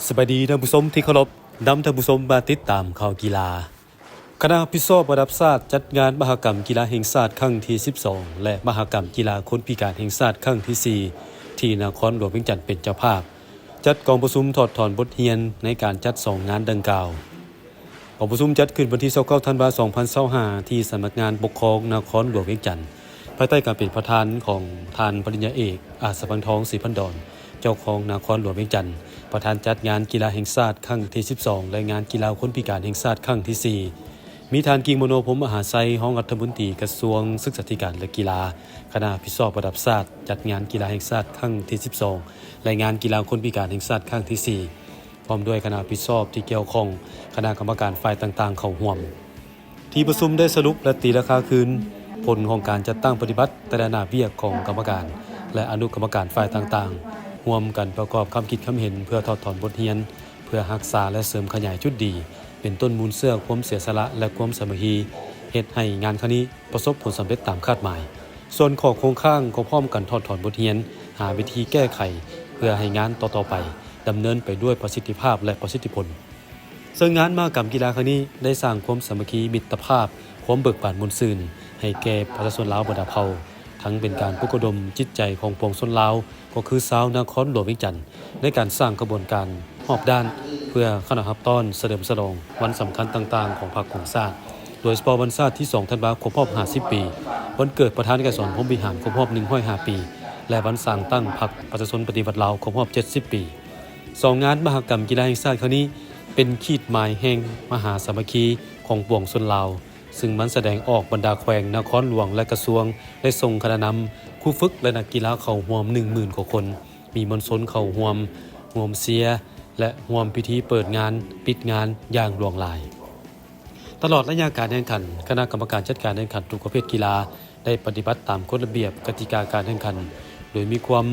ສະບາຍດີທ່ານຜູ້ຊົມທີ່ເຄົາລົບ, ນຳທ່ານຜູ້ຊົມມາຕິດຕາມຂ່າວກິລາ. ຄະນະຮັບຜິດຊອບລະດັບຊາດຈັດງານມະຫະກຳກິລາແຫ່ງຊາດຄັ້ງທີສິບສອງ ແລະ ມະຫະກຳກິລາຄົນພິການແຫ່ງຊາດຄັ້ງທີສີ່ ທີ່ນະຄອນຫຼວງວຽງຈັນເປັນເຈົ້າພາບ, ຈັດກອງປະຊຸມຖອດຖອນບົດຮຽນໃນການຈັດສອງງານດັ່ງກ່າວ. ກອງປະຊຸມຈັດຂຶ້ນວັນທີຊາວເກົ້າ ທັນວາ ສອງພັນຊາວຫ້າ ທີ່ສຳນັກງານປົກຄອງນະຄອນຫຼວງວຽງຈັນ, ພາຍໃຕ້ການເປັນປະທານຂອງທ່ານປະລິນຍາເອກ ອາດສະພັງທອງ ສີພັນດອນ, ເຈົ້າຄອງນະຄອນຫຼວງວຽງຈັນ, ປະທານຈັດງານກິລາແຫ່ງຊາດຄັ້ງທີສິບສອງ ແລະ ງານກິລາຄົນພິການແຫ່ງຊາດຄັ້ງທີສີ່. ມີທ່ານ ກິ່ງ ມະໂນພົມມະຫາໄຊ, ຮອງລັດຖະມົນຕີກະຊວງສຶກສາທິການ ແລະ ກິລາ, ຄະນະຮັບຜິດຊອບລະດັບຊາດຈັດງານກິລາແຫ່ງຊາດຄັ້ງທີສິບສອງ ແລະ ງານກິລາຄົນພິການແຫ່ງຊາດຄັ້ງທີສີ່ ພ້ອມດ້ວຍຄະນະຮັບຜິດຊອບທີ່ກ່ຽວຂ້ອງ, ຄະນະກຳມະການຝ່າຍຕ່າງໆເຂົ້າຮ່ວມ. ທີ່ປະຊຸມໄດ້ສະຫຼຸບ ແລະ ຕີລາຄາຄືນຜົນຂອງການຈັດຕັ້ງປະຕິບັດແຕ່ລະໜ້າວຽກຂອງກຳມະການ ແລະ ອະນຸກຳມະການຝ່າຍຕ່າງໆ, ຮ່ວມກັນປະກອບຄຳຄິດຄຳເຫັນເພື່ອຖອດຖອນບົດຮຽນ, ເພື່ອຮັກສາ ແລະ ເສີມຂະຫຍາຍຈຸດດີ, ເປັນຕົ້ນມູນເຊື້ອຄວາມເສຍສະຫຼະ ແລະ ຄວາມສາມັກຄີ, ເຮັດໃຫ້ງານຄັ້ງນີ້ປະສົບຜົນສຳເລັດຕາມຄາດໝາຍ. ສ່ວນຂໍ້ຄົງຄ້າງກໍພ້ອມກັນຖອດຖອນບົດຮຽນ, ຫາວິທີແກ້ໄຂ ເພື່ອໃຫ້ງານຕໍ່ໆໄປດຳເນີນໄປດ້ວຍປະສິດທິພາບ ແລະ ປະສິດທິຜົນ. ເຊິ່ງງານມະຫະກຳກິລາຄັ້ງນີ້ໄດ້ສ້າງຄວາມສາມັກຄີ, ມິດຕະພາບ, ຄວາມເບີກບານມ່ວນຊື່ນ ໃຫ້ແກ່ປະຊາຊົນລາວບັນດາເຜົ່າ, ທັງເປັນການປຸກລະດົມຈິດໃຈຂອງປວງຊົນລາວ, ກໍຄືຊາວນະຄອນຫຼວງວຽງຈັນ, ໃນການສ້າງຂະບວນການຮອບດ້ານ ເພື່ອຄະນະຮັບຕ້ອນສະເຫຼີມສະຫຼອງວັນສຳຄັນຕ່າງໆຂອງພັກຂອງຊາດ, ໂດຍສະເພາະວັນຊາດທີສອງ ທັນວາ ຄົບຮອບຫ້າສິບປີ, ວັນເກີດປະທານໄກສອນ ພົມວິຫານ ຄົບຮອບໜຶ່ງຮ້ອຍຫ້າປີ ແລະ ວັນສ້າງຕັ້ງພັກປະຊາຊົນປະຕິວັດລາວ ຄົບຮອບເຈັດສິບປີ. ສອງງານມະຫະກຳກິລາແຫ່ງຊາດຄັ້ງນີ້ ເປັນຂີດໝາຍແຫ່ງມະຫາສາມັກຄີຂອງປວງຊົນລາວ, ຊຶ່ງມັນສະແດງອອກບັນດາແຂວງ, ນະຄອນຫຼວງ ແລະ ກະຊວງ ໄດ້ສົ່ງຄະນະນຳ, ຄູຝຶກ ແລະ ນັກກິລາເຂົ້າຮ່ວມໜຶ່ງໝື່ນກວ່າຄົນ, ມີມວນຊົນເຂົ້າຮ່ວມ, ຮ່ວມເຊຍ ແລະ ຮ່ວມພິທີເປີດງານ, ປິດງານຢ່າງຫຼວງຫຼາຍ. ຕະຫຼອດໄລຍະການແຂ່ງຂັນ, ຄະນະກຳມະການຈັດການແຂ່ງຂັນທຸກປະເພດກິລາ ໄດ້ປະຕິບັດຕາມກົດລະບຽບກະຕິກາການແຂ່ງຂັນ ໂດຍມີຄວາມ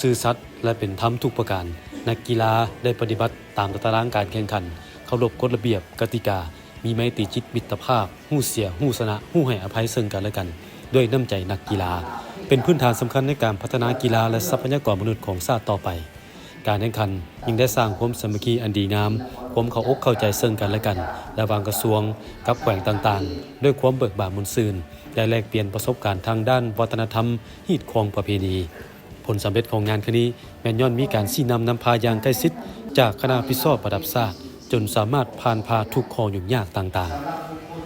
ຊື່ສັດ ແລະ ເປັນທຳທຸກປະການ. ນັກກິລາໄດ້ປະຕິບັດຕາມຕາຕະລາງການແຂ່ງຂັນ, ເຄົາລົບກົດລະບຽບກະຕິກາ, ມີໄມຕີຈິດມິດຕະພາບ, ຮູ້ເສຍ, ຮູ້ຊະນະ, ຮູ້ໃຫ້ອະໄພເຊິ່ງກັນແລະກັນ ດ້ວຍນ້ຳໃຈນັກກິລາ, ເປັນພື້ນຖານສຳຄັນໃນການພັດທະນາກິລາ ແລະ ຊັບພະຍາກອນມະນຸດຂອງຊາດຕໍ່ໄປ. ການແຂ່ງຂັນຍັງໄດ້ສ້າງຄວາມສາມັກຄີອັນດີງາມ, ຄວາມເຂົ້າອົກເຂົ້າໃຈເຊິ່ງກັນແລະກັນ ລະຫວ່າງກະຊວງກັບແຂວງຕ່າງໆ ດ້ວຍຄວາມເບີກບານມ່ວນຊື່ນ, ໄດ້ແລກປ່ຽນປະສົບການທາງດ້ານວັດທະນະທຳ, ຮີດຄອງປະເພນີ. ຜົນສຳເລັດຂອງງານຄັ້ງນີ້ ແມ່ນຍ້ອນມີການຊີ້ນຳນຳພາຢ່າງໃກ້ຊິດຈາກຄະນະຮັບຜິດຊອບລະດັບຊາດ, ຈົນສາມາດຜ່ານຜ່າທຸກຂໍ້ຫຍຸ້ງຍາກຕ່າງໆ.